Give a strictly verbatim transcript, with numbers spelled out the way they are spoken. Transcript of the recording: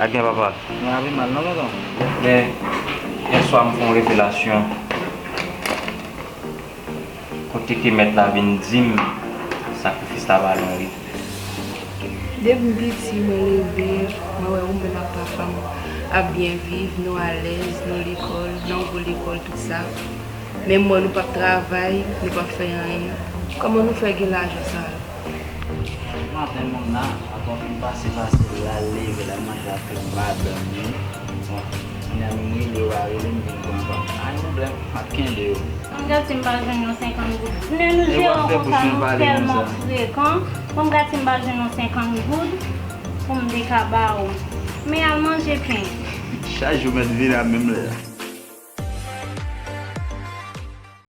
Sa gen papa? Mwen ap mal non tonton. Men, yèswa m fè yon revelasyon. Kote ke mèt la vin di m sakrifis la pa lwen wi. Depi m piti, mwen leve, mwen wè ou menm ak papa m ap byen viv, nou alèz, nou lekòl, nan gwo lekòl, tout sa. Men m wè nou p ap travay, nou p ap fè anyen. Kòman nou fè gen lajan sa yo? Maten moun la, apre fin pase pase l, l al leve, l al manje ak tout madanm li. Bon, kounye a menm rele yo pa rele m, vin pran kòb. Ay, yon blèm, m ap kenbe yo. Ann gate m pa jwenn yon senkant goud. Men nou jere konsa, nou tèlman frekan. Ann gate m pa jwenn yon senkant goud pou m te ka ba ou. Men al manje pen. Chak jou mèt vin a menm lè a.